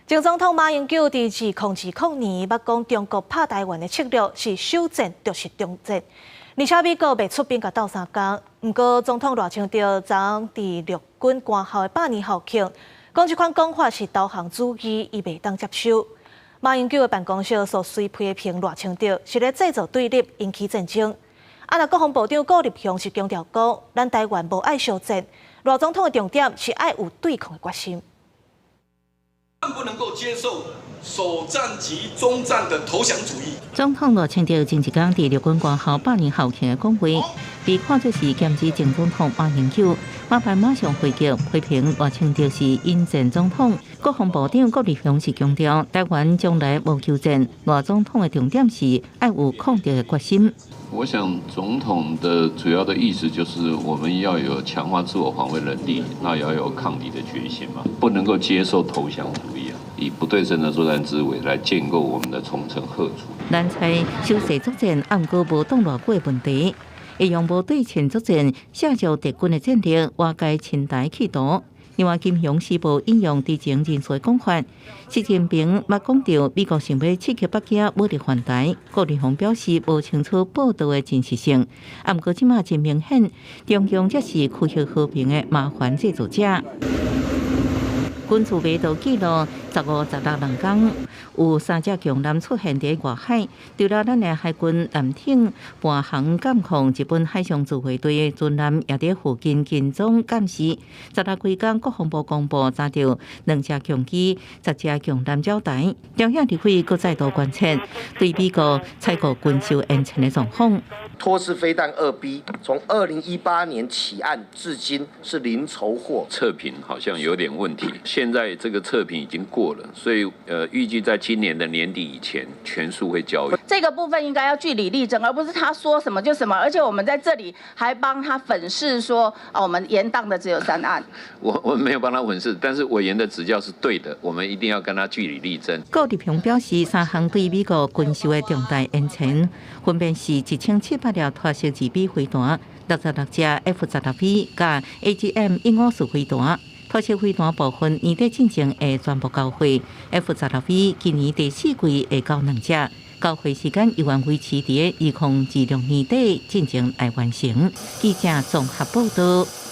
前總統馬英九佇2020年，捌講中國拍台灣的策略是首戰就是終戰，而且美國袂出兵共鬥相共。毋過總統賴清德昨昏佇陸軍官校的百年校慶，講這款講法是投降主義，伊袂當接受。馬英九的辦公室所隨批評賴清德是咧製造對立，引起戰爭。啊，若國防部長顧立雄是強調講，咱台灣無愛相戰，賴總統的重點是愛有對抗的決心。不能夠接受首戰即終戰的投降主義。總統賴清德前一工佇陸軍官校百年校慶的講話，被看作是劍指前總統馬英九。馬辦馬上回擊，批評賴清德是引戰總統。國防部長顧立雄是強調，台灣將來無求戰，賴總統的重點是愛有抗敵的決心。我想總統的主要的意思就是我們要有強化自我防衛能力，那也要有抗敵的決心嘛，不能夠接受投降主義啊，以不對稱的作戰思維來建構我們的重層嚇阻。難猜守勢作戰，毋過無擋偌久的問題，會用無對稱作戰，削弱敵軍的戰力，瓦解親台企圖。另外，金融時報引用知情人士講法，習近平捌講著美國想欲刺激北京武力犯台，顧立雄表示無清楚報道的真實性。啊，毋過這馬真明顯，中共才是區域和平的麻煩製造者。軍事頻道記錄15、16兩工，有三隻強艦出現佇外海，除了咱的海軍艦艇伴航監控，日本海上自衛隊的船艦也佇附近跟蹤監視。十六規工，國防部公布查著兩隻強機、10隻強艦擾台，朝野立委閣再度關切對美國採購軍售延遲的狀況。托式飛彈2B 從2018年起案至今是零籌獲。測評好像有點問題，現在這個測評已經過了，所以預計在今年的年底以前全數會交易。這個部分應該要據理力爭，而不是他說什麼就什麼。而且我們在這裡還幫他粉飾說，哦，我們延宕的只有三案。我沒有幫他粉飾，但是委員的指教是對的，我們一定要跟他據理力爭。顧立雄表示，三項對美國軍售的重大延遲，分別是1700粒拖式2B 飛彈、66隻 F-16V 佮 AGM 154飛彈。拖式飛彈部分年底進前會全部交貨，F-16V 今年第四季會交兩隻，交貨時間猶原維持佇2026年底進前來完成。記者綜合報道。